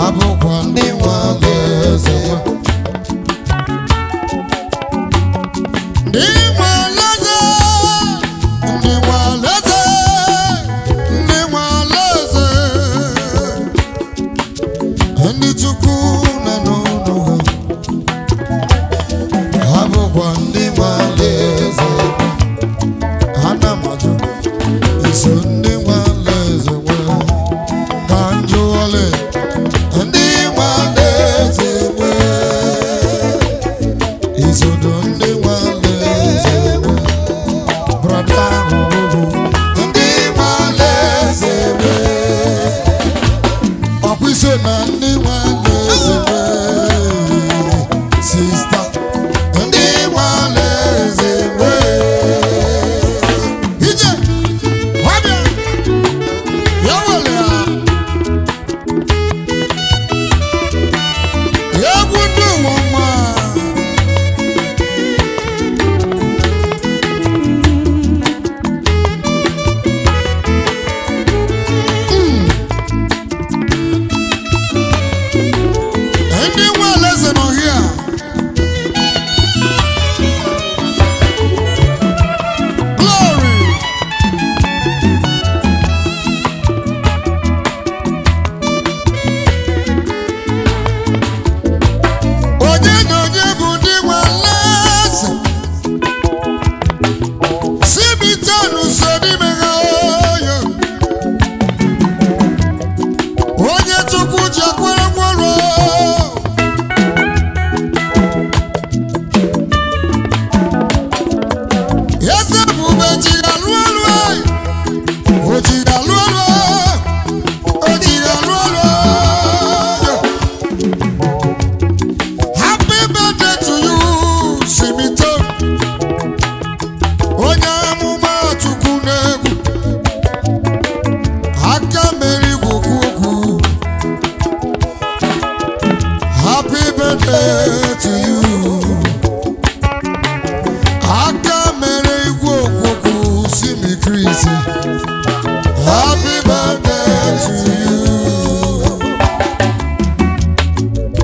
Ha bụkwa ndị nwe alaeze nwe. Ndị nwe alaeze, ndị nwe alaeze, ndị nwe alaeze, ndị Chukwu na n'ọnụ ha. Ha bụkwa ndị nwe alaeze. Ana m ajụ, iso ndị nwe alaeze nwe? Ka m jụọle, ndị nwe alaeze nwe? Isodo ndị nwe alaeze nwe? Brother ahụ bụ ndị nwe alaeze nwe. Ọkwa iso na ndị nwe alaeze nwe? Sister, ndị nwe alaeze nwe. Ije ọbịa ya were ya. Egwu ndị ụwa nwa. Ndị nwe alaeze nọ here. Glory! Onye na onye bụ ndị nwe alaeze? Sibitanụ so n'ime ha oyo. Onye Chukwu ji akwara ngwọrọ. Eze ebube ji alụ ọlụ, o ji alụ ọlụ, o ji alụ ọlụ. Happy birthday to you, Simito. Onye amụma Chukwu na-egwu. Aka mere igwe okwu okwu. Happy birthday to you. Aka mere igwe okwu okwu, Simi Chris. Happy birthday to you.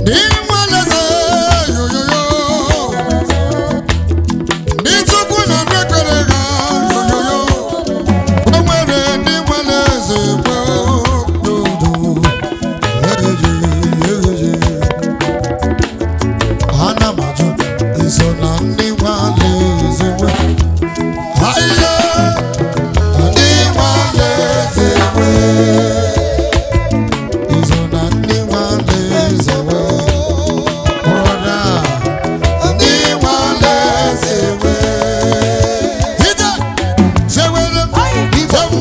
N'inweleze yoyoyo. Ndị Chukwu na ndị kere ha yoyoyo. O nwere ndị nwere eze gboo n'udo. Eje, eje. Ana m ajụ, iso na ndị nwe alaeze nwe? Ahịa, ndị nwe alaeze nwe. Iso na ndị nwe alaeze nwe? Brother, ndị nwe alaeze nwe. Ije, sewere, ifem,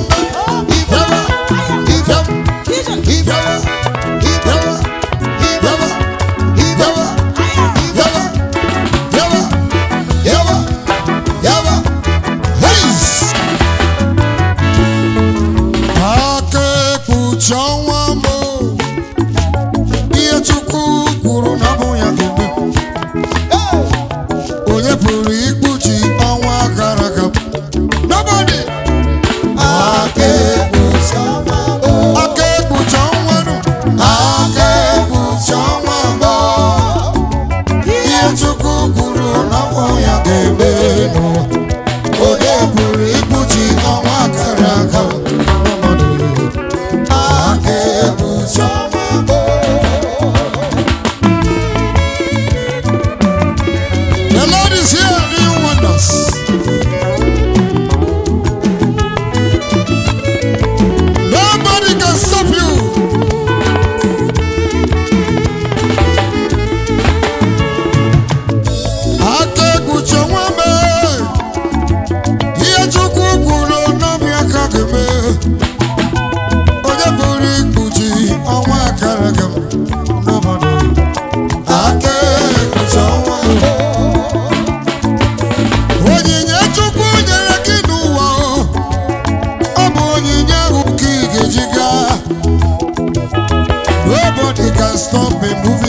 ifewa, ifem, ifewa, ifewa, ifewa, ifewa, ifewa, yawa, yawa, yawa, heis! Aka ekpuchi ọnwa mbụ, ihe Chukwu kwuru na bụ ya ga-eme. Onye pụrụ ikpuchi ọnwa gara aga? Nobody! Aka ekpuchi ọnwa, aka ekpuchi ọnwa nụ, aka ekpuchi ọnwa mbụ. Ihe Chukwu kwuru na bụ ya ga-eme n'ụwa. Onye pụrụ ikpuchi ọnwa gara aga? Nobody. Aka ekpuchi ọnwa mbụ. The Lord is here doing wonders. Nobody can stop you. Aka ekpuchi ọnwa mee. Ihe Chukwu kwuru n'obi aka ga-eme. Onye pụrụ ikpuchi ọnwa akara aka? Nobody. Aka ekpuchi ọnwa. Onyinye Chukwu nyere gị n'ụwa, ọ bụ onyinye ahụ ka ị ga-eji gaa. Nobody can stop a moving